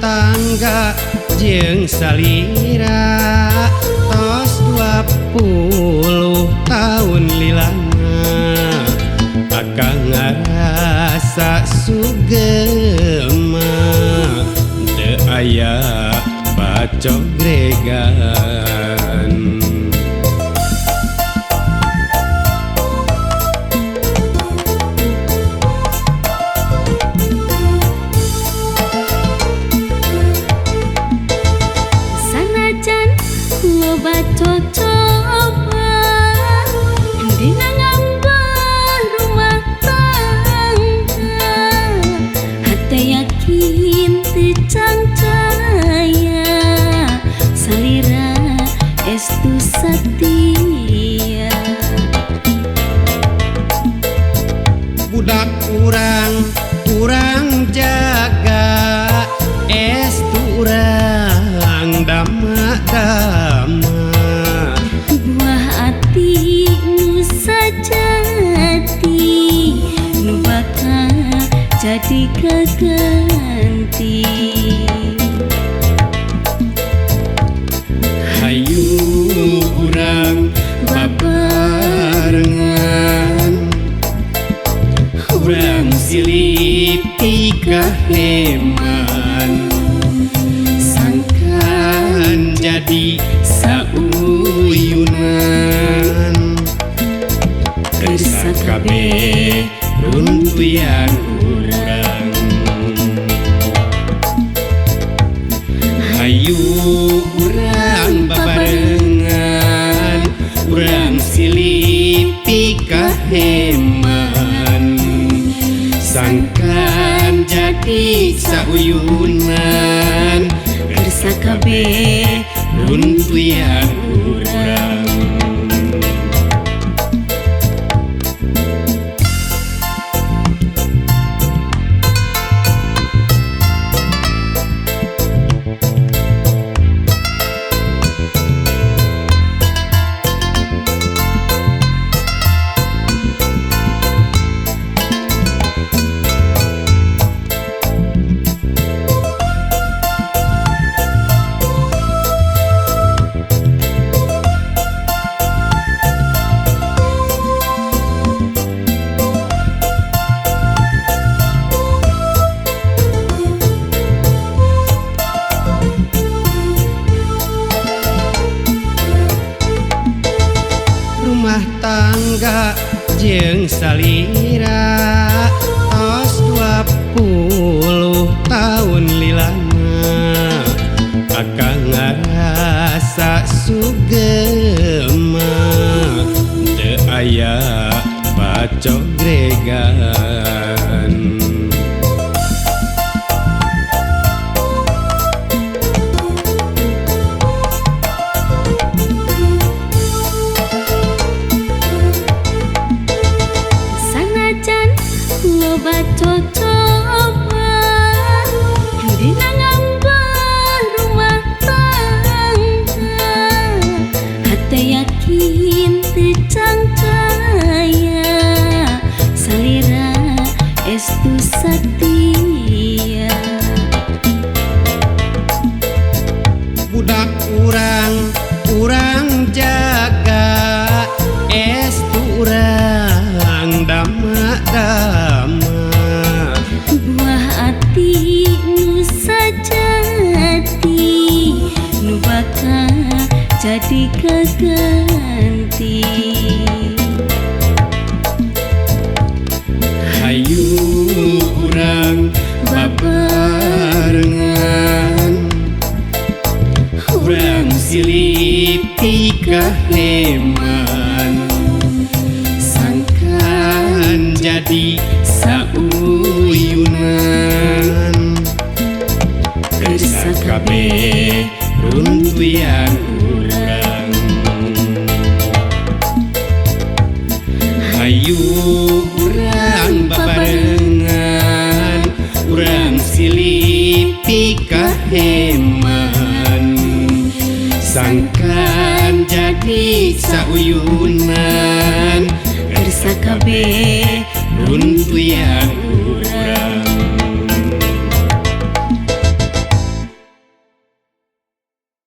tangga jeung salira tos 20 tahun lilana akang ngarasa sugema teu aya pacogregan. Budak urang jaga estu urang dama-dama buah ati nu sajati nu bakal jadi kaganti. Hayu urang babarengan urang silip tikaheman sangkan jadi sauyunan kersa kabeh runtuyan urang. Hayu urang babarengan urang silip tikaheman sangkan jadi sauyunan kersa kabeh runtuyan urang. Rumah tangga jeung salira tos 20 tahun lilana akang ngarasa sugema teu aya pacogregan. Budak urang jaga estu urang dama-dama buah ati nu sajati nu bakal jadi kaganti. Hayu urang babarengan urang silip tikaheman sangkan jadi sauyunan kersa kabeh runtuyan urang. Hayu urang babarengan urang silip tikaheman sangkan jadi sauyunan kersa kabeh runtuyan.